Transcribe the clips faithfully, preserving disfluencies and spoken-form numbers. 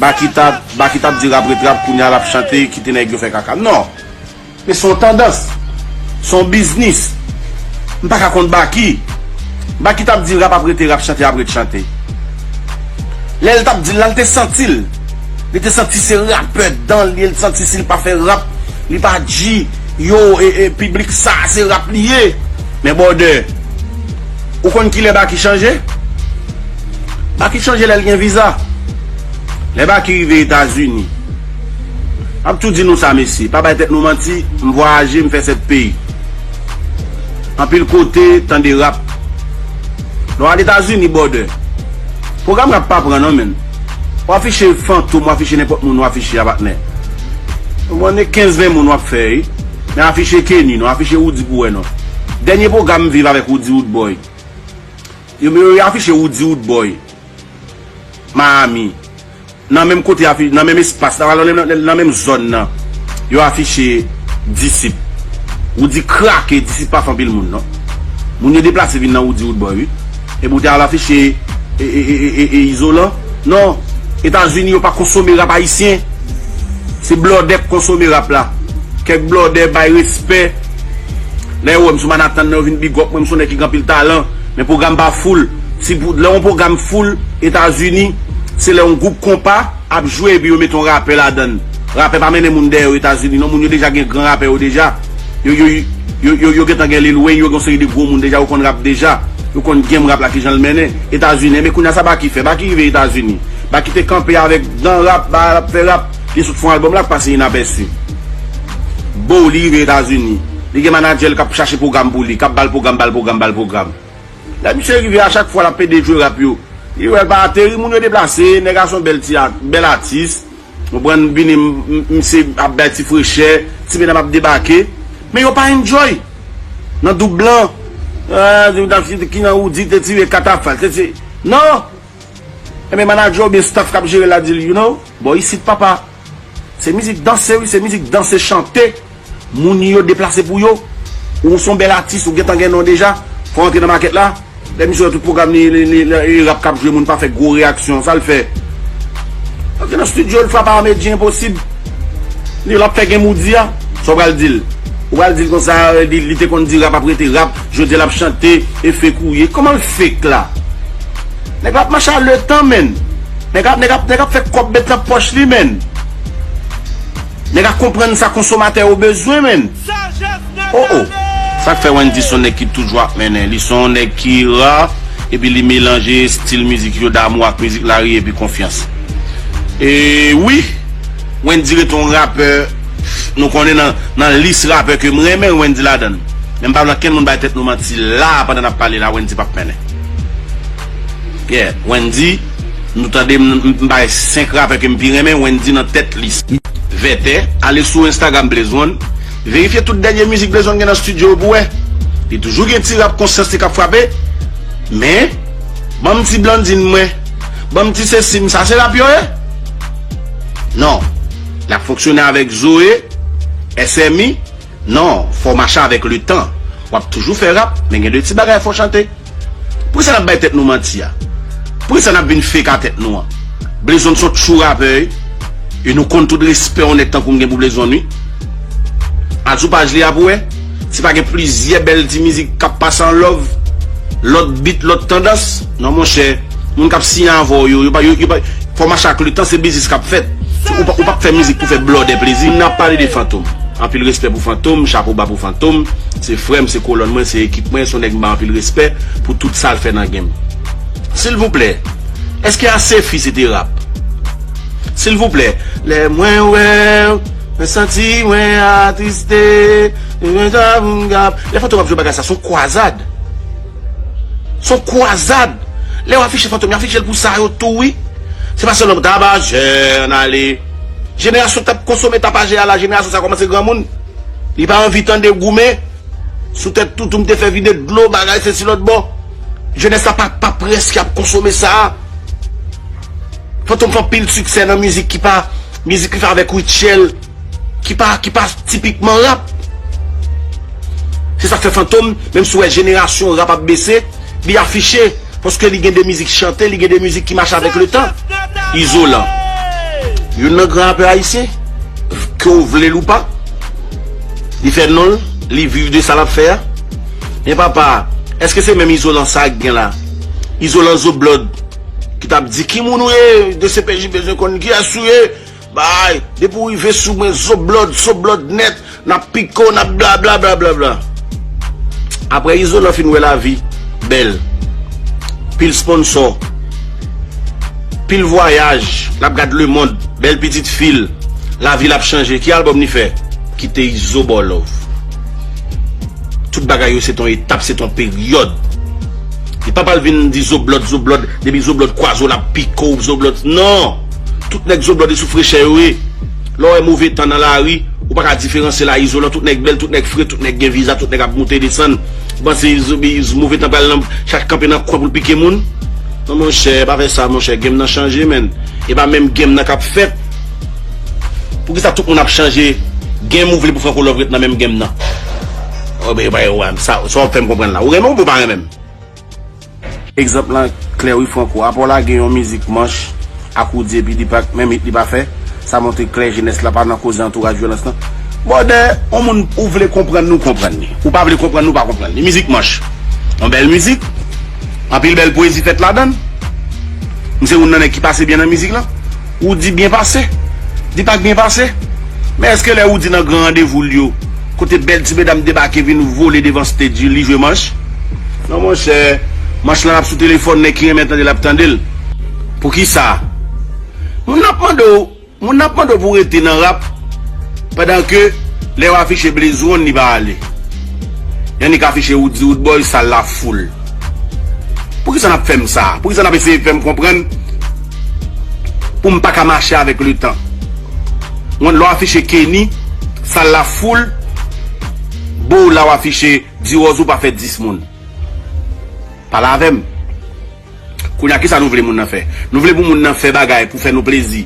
Baky t ap, Baky t ap di rap ret rap, kounye a l ap chante, kite nèg yo fè kaka. Non. Men se yon tandans. Se yon biznis. M pa ka kont Baky. Baky t ap di rap ap rete rap, chante ap ret chante. Lè l t ap di l la, l te santi l. Li te santi se rapè dan l ye, li santi si l pa fè rap, li pa G, yo, e, e, piblik sa, se rap li ye. Men brother, ou konn kilè Baky chanje? Baky chanje lè l gen viza. Lè Baky rive Etazini. M ap tou di nou sa, mesye, pa bay tèt nou manti, m vwayaje, m fè sèt peyi. Anpil kote, tande rap. Lè w al Etazini, brother, pwogram rap pa pran non, menn. W afiche Fantom, w afiche nenpòt moun, w afiche a, patnè. Ou konnen kenz ven moun w ap fè, wi. Men afiche Kenny non, afiche Roody pou wè non. Dènye pwogram m viv avèk Roody Roodboy. Yo, yo, yo afiche Roody Roodboy. Miami. Nan menm kote, afi-, nan menm espas la, nan, nan, nan menm zòn nan, yo afiche Disip. Roody krake, Disip pa fè anpil moun non. Moun yo deplase vin nan Roody Roodboy, wi. Epi w te al afiche e, e, e, e, e, e Izolan. Non, Etazini yo pa konsome rap ayisyen. Se blòdè k konsome rap la. Kèk blòdè bay respè. Lè yo wè m sou Manhattan nan, yo vin big up mwen, m se yon nèg ki gen anpil talan. Men pwogram pa full. Si pou, lè yon pwogram full Etazini, se lè yon gwoup konpa ap jwe epi yo mete yon rapè ladan l. Rapè pa mennen moun dèyè yo Etazini non, moun yo deja gen gran rapè yo deja. Yo, yo, yo, yo, yo gentan gen Lil Wayne, yo gen yon seri de gwo moun deja, yo konn rap deja. Yo konn game rap la kijan l mennen. Etazini, men kounye a sa Baky fè? Baky rive Etazini. Baky te kanpe avèk dan rap, ba l ap fè rap. Li sot fè yon albòm la k pase inapèsi. Bo, li rive Etazini. Li gen manadjè l k ap chache pwogram pou li, k ap ba l pwogram, ba l pwogram, ba l pwogram. Lè misye rive a, chak fwa l ap pede jwe rap yo. Li wè l pa ateri, moun yo deplase, nèg a se yon bèl ti a-, bèl atis. Ou konprann, vini, m-, m-, misye ap bay ti frechè, ti medam ap debake. Men yo pa enjoy. Nan doub blan, eh, ki nan Roody te tire katafal, te tire. Non! Enben, manadjè oubyen staff k ap jere l la di l, you know, bò isit, papa. Se mizik danse, wi, se mizik danse, chante. Moun yo deplase pou yo. Ou se yon bèl atis, ou gentan gen non deja. Fò w antre nan makèt la. Lè misye wè tout pwogram li, li, li, li, li rap k ap jwe, moun pa fè gwo reyaksyon. Sa l fè? Antre nan estidyo, l frape a Medji Enposib. Li, l ap fè gen moudi a. Sa w pral di l? Ou pral di l konsa, li, li te konn di rap ap rete rap, jodi a l ap chante, e fake ou ye. Kòman l fake la? Nèg la ap mache a letan, menn. Nèg ap, nèg ap, nèg ap fè kòb met nan pòch li, menn. Nèg ap konprann sa konsomatè yo bezwen, menn. Oh, oh. Sa k fè Wendy se yon nèg ki toujou ap mennen. Li se yon nèg ki ra, epi li melanje estil mizik yo damou ak mizik lari epi konfyans. E wi, Wendy rete yon rapè, nou konnen nan, nan lis rapè ke m renmen, Wendy ladan l. Men m pa vle ankenn moun bay tèt nou manti la, pandan n ap pale la, Wendy p ap mennen. Yeah, Wendy, nou tande m, m, m bay senk rapè ke m pi renmen, Wendy nan tèt lis. Vètè, ale sou Instagram Blaze One, verifye tout dènye mizik Blaze One gen nan estidyo yo pou wè. Li toujou gen ti rap konsyans li k ap frape, men, ban m ti Blandine mwen, ban m ti sesi m, sa se rap yo ye? Non. L ap fonksyone avèk Zoe, S M I, non, fò w mache avèk letan. W ap toujou fè rap, men gen de ti bagay fò w chante. Poukisa n ap bay tèt nou manti a? Poukisa n ap vin fake a tèt nou an? Blaze One se yon true rapè, wi. E nou konn tout respè yon nèg tankou m gen pou Blaze One, wi. Al sou paj li a pou wè. Si pa gen plizyè bèl ti mizik k ap pase an love, lòt beat, lòt tandans, non, monchè. Moun k ap siyen avè w yo, yo pa, yo, yo pa, fò w mache ak letan, se biznis k ap fèt. Ou pa, ou p ap fè mizik pou fè blòdè plezi. N ap pale de Fantom. Anpil respè pou Fantom, chapo ba pou Fantom. Se frè m, se kolòn mwen, se ekip mwen, se yon nèg m ba anpil respè pou tout sa l fè nan game. Silvouplè, èske Asefi se te rap? Silvouplè, lè mwen wè w, mwen santi mwen atriste, mwen ta pou m gap. Lè Fantom ap jwe bagay sa, se yon kwazad. Se yon kwazad. Lè yo afiche Fantom, yo afiche l pou sa yo tou, wi. Se pa sèlman tapajè, ann ale. Jenerasyon k t ap konsome tapajè a la, jenerasyon sa kòmanse granmoun. Li pa anvi tande goumen. Sou tèt toutou, m te fè vide dlo, bagay, sesi lòt bò. Jenès la pa, pa prèske ap konsome sa. Fantom fè anpil siksè nan mizik ki pa, mizik li fè avèk Rutshelle, ki pa, ki pa tipikman rap. Se sa k fè Fantom, menm si w wè jenerasyon rap ap bese, li afiche, paske li gen de mizik chante, li gen de mizik ki mache avèk letan. Izolan. Youn nan gran rapè ayisyen, ke w vle l ou pa, li fè non l, li viv de sa l ap fè a. Men papa, èske se menm Izolan sa k gen la? Izolan Zoblòd, ki t ap di, "Ki moun ou ye? D C P J bezwen konn kiyès ou ye." Bay, depi w rive sou mwen, Zoblòd, Zoblòd nèt, n ap pike w, n ap bla, bla, bla, bla, bla. Apre Izolan fin wè lavi bèl, pil sponsò, pil vwayaj, l ap gad lemonn, bèl pitit fi l, lavi l ap chanje. Ki albòm li fè? Kite Izo ba w love. Tout bagay yo se t on etap, se t on peryòd. Li pa pral vin di Zoblòd, Zoblòd, depi Zoblòd kwaze w, l ap pike w, Zoblòd. Non! Tout nèg Zoblòd e sou frechè yo ye. Lè w wè move tan nan lari, ou pa ka diferansye l a Izolan, tout nèg bèl, tout nèg fre, tout nèg gen viza, tout nèg ap moute desann. Ou panse Zo-, Zo-, move tan pral nan, chak kanpe nan kwen pou l pike moun? Non, monchè, pa fè sa, monchè. Game nan chanje, menn. E pa menm game nan k ap fèt. Poukisa tout moun ap chanje game ou vle pou Franco Love ret nan menm game nan? Oh, ben, ben, wè, sa, sa w ap fè m konprann la. Ou renmen m ou pa renmen m? Egzanp lan klè wi Franco. Apa w lage yon mizik manch ak Roody epi Deepak, menm hit li pa fè, sa montre klè jenès la pa nan koze antouraj vyolans lan. Brother, yon moun ou vle konprann nou konprann li. Ou pa vle konprann nou pa konprann li. Mizik manch. Yon bèl mizik. Anpil bèl pwezi fèt ladan l. M se youn nan nèg ki pase byen nan mizik lan. Ou di byen pase. Deepak byen pase. Men èske lè ou di nan gran randevou l yo, kote bèl ti medam debake vin vole devan stage li, li jwe manch? Non, monchè, manch lan ap sou telefòn, nèg ki renmen tande l ap tande l. Poukisa? Moun nan ap mande w, moun nan ap mande w pou w rete nan rap, pandan ke lè yo afiche Blaze One, li pa ale. Annik afiche Roody Roodboy, sal la foul. Poukisa n ap fè m sa? Poukisa n ap eseye fè m konprann pou m pa ka mache avèk letan? Mwen, lè w afiche Kenny, sal la foul, bo w la w afiche Diwoz ou pa fè dis moun. Pale avè m. Kounye a, kisa nou vle moun nan fè? Nou vle pou moun nan fè bagay pou fè nou plezi,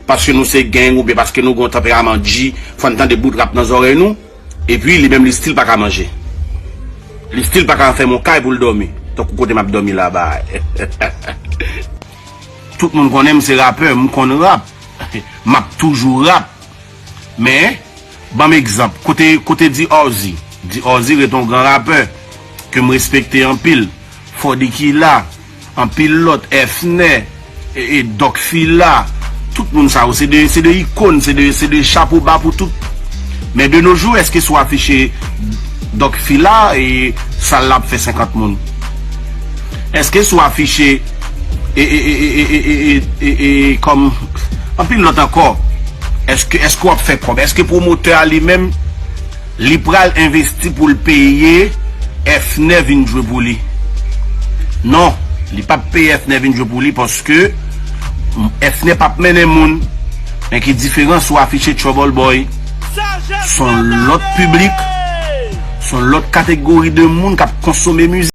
paske nou se gang oubyen paske nou gen yon tanperaman G, fò n tande bout rap nan zòrèy nou? Epi li menm li still pa ka manje. Li still pa ka fèmen yon kay pou l dòmi. Tankou kote m ap dòmi la bay. Tout moun konnen m se rapè, m konn rap. M ap toujou rap. Men, ban m egzanp, kote, kote D R Z? D R Z ret yon gran rapè ke m respekte anpil. Fòdi Kila, anpil lòt, Èfnè, e, e Dòk Fila, tout moun sa yo, se de, se de ikòn, se de, se de chapo ba pou tout. Men de nos jours, èske si w afiche Dòk Fila, e sal la ap fè senkant moun? Èske si w afiche, e, e, e, kòm anpil lòt ankò, èske, èske w ap fè kòb? Èske pwomotè a li menm, li pral envesti pou l peye Èfnè vin jwe pou li? Non, li p ap peye Èfnè vin jwe pou li paske Èfnè p ap mennen moun. Men ki diferans ou afiche Trouble Boy? S on lòt piblik, s on lòt kategori de moun k ap konsome mizik.